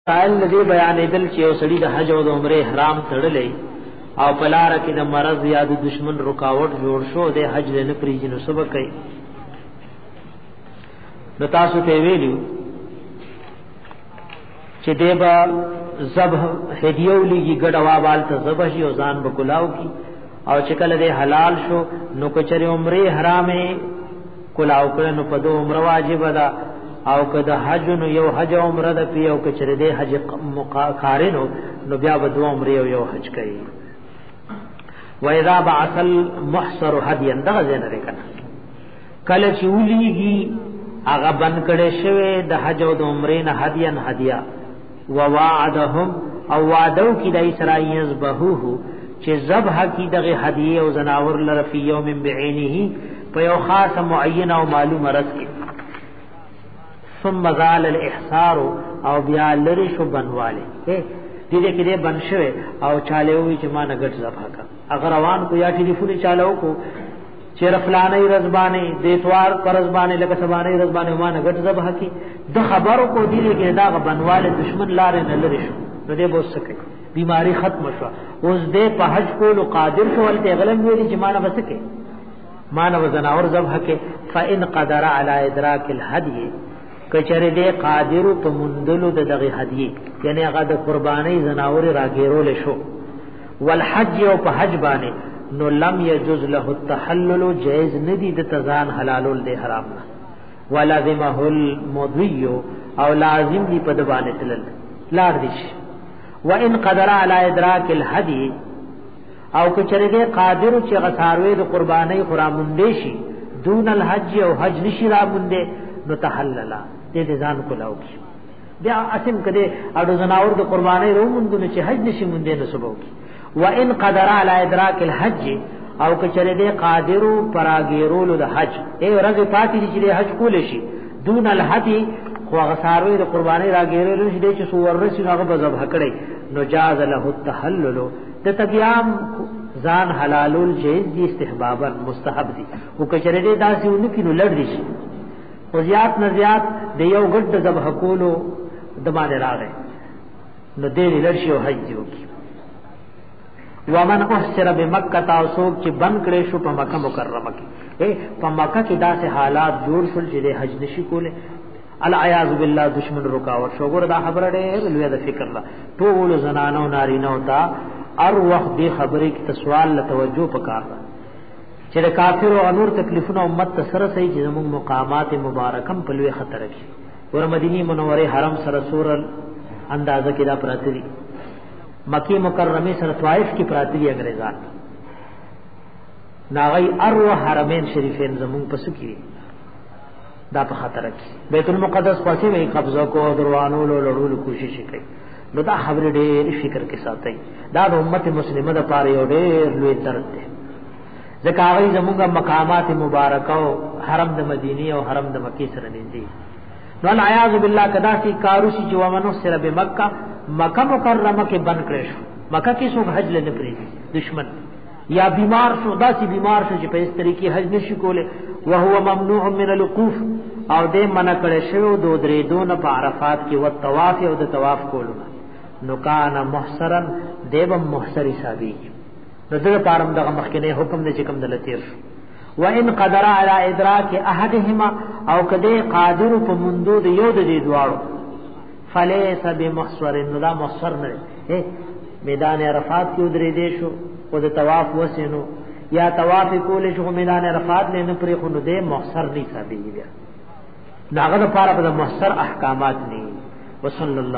مسائل دې بیانېدل چې یو سړي د حج او د عمره احرام تړلې او پلار کې د مرض یا د دشمن رکاوټ جوړ شو، د حج نه پریږي نو سبا کوي. نو تاسو ته ویلو چې دیبا ذبح هدیه ولېږي، ګډوا بال ته ذبح شي او ځان بکلاو کی، او چې کله دې حلال شو نو کچره عمره حرامه کلاو کړه نو په دو عمره واجب ده، او که د حج نو یو حج عمره ده پی، او کچره دې حج قارنو نو بیا به دو عمره او یو حج کوي. و اذا بعث المحصر هديا، دغه ځای نه کنه کله چې ولېږي هغه بند کړي شوی د حج او د عمرې نه هديا هدیا، ووعدهم او وعدو کی د اسرائیل یذبحوه چې ذبح کی دغه هدیه او زناور لره فی یوم بعینه، په یو خاص معین او معلوم ورځ کې. ثم زال الاحصار، او بیا لری شو بنواله دې دې کې دې بن شوه او چاله وی چې ما نه ګټ ذبح کا، اگر روان کو یا ټلیفون چالو کو چې رفلانې رزبانې د اتوار پر رزبانې لکه سبانې رزبانې ما نه ګټ ذبح کی، د خبرو کو دې کې دا بنواله دشمن لارې نه لری شو، نو دې بوس سکے بیماری ختم شو، اوس دې په حج کولو قادر شو، ولته غلم ویلي چې ما نه بسکه ما نه زناور ذبح کې. فإن قدر على ادراک الهدی، کچره دې قادر په مندلو د دغه هدیه، یعنی هغه د قرباني زناور راګیرول شو، والحج او په حج باندې، نو لم یجوز له التحلل، جائز ندی د تزان حلالول د حرام نه، ولازمه المضی، او لازم دی په د باندې تلل لار دي. وان قدر على ادراک الهدی، او کچره دې قادر چې غساروي د قرباني خورا مونډې شي دون الحج او حج نشي را مونډې، نو تحللا دې ځان کولاو کی، بیا اسم کده اډو زناور د قرباني رو مونږ نه چې حج نشي مونډې نو سبو کی. وان قدر على ادراک الحج، او کچره دې قادر پراګیرولو د حج، ای ورځ پاتې دي چې حج کول شي دون الحج، خو غساروي د قرباني راګیرولو شي چې سو ورسې هغه به ذبح کړي، نو جاز له التحلل، د تبیام ځان حلالول جایز دي، استحبابا مستحب دي. او کچره دې داسې ونکي نو لړ دي شي، او زیات نه زیات د یو ګډ د ذبح کولو د باندې راغی نو دې لړ شي او حج دی وکي. ومن احصر بمکه، تاسو چې بند کړي شو په مکه مکرمه کې، په مکه کې داسې حالات جوړ شول چې د حج نشي کوله، العیاذ بالله دشمن رکاوټ شو. ګور دا خبره ډېر لوی د فکر لا ټول زنانو نارینه او تا هر وخت دې خبرې کې سوال له توجه پکار ده چې د کافر او نور تکلیفونه امت ته سره سي چې زموږ مقامات مبارکم په لوی خطر کې ور مدینه منوره حرم سره سور اندازه کې دا پراته دي، مکی مکرمه سره طائف کې پراته دي انګريزان، ناغي ارو حرمین شریفین زموږ پس کې دا په خطر کې، بیت المقدس پسې وی قبضه کو دروانو لړولو کوشش کوي. نو دا خبره ډېر فکر کې ساتي، دا د امت مسلمه د پاره یو ډېر لوی درد دی، ځکه هغه زموږ مقامات مبارکه او حرم د مدینه او حرم د مکی سره نږدې. نو العیاذ بالله کدا سی کارو سی چې ومنو سره به مکه مکه مکرمه کې بند کړی شو، مکه کې څوک حج لنه پریږي دشمن، یا بیمار شو داسې بیمار شو چې په اس طریقې حج نشي کوله، وهو ممنوع من الوقوف، او دې منع کړی شو دو درې دون په عرفات کې او طواف او د طواف کولو، نو کان محصرا، دیو محصر حسابي، نو دغه پارم دغه مخکنه حکم دې چې کوم دل تیر شو. وان قدر على ادراک احدهما، او کده قادر په مندو د یو د دې دواړو، فلیس بمحصر، نو دا محصر نه دی، میدان عرفات کې درې دې شو او د طواف وسینو یا طواف کول شو میدان عرفات نه پرې خو نو دې محصر نه حسابي، بیا داغه لپاره په محصر احکامات نه. وصلی الله.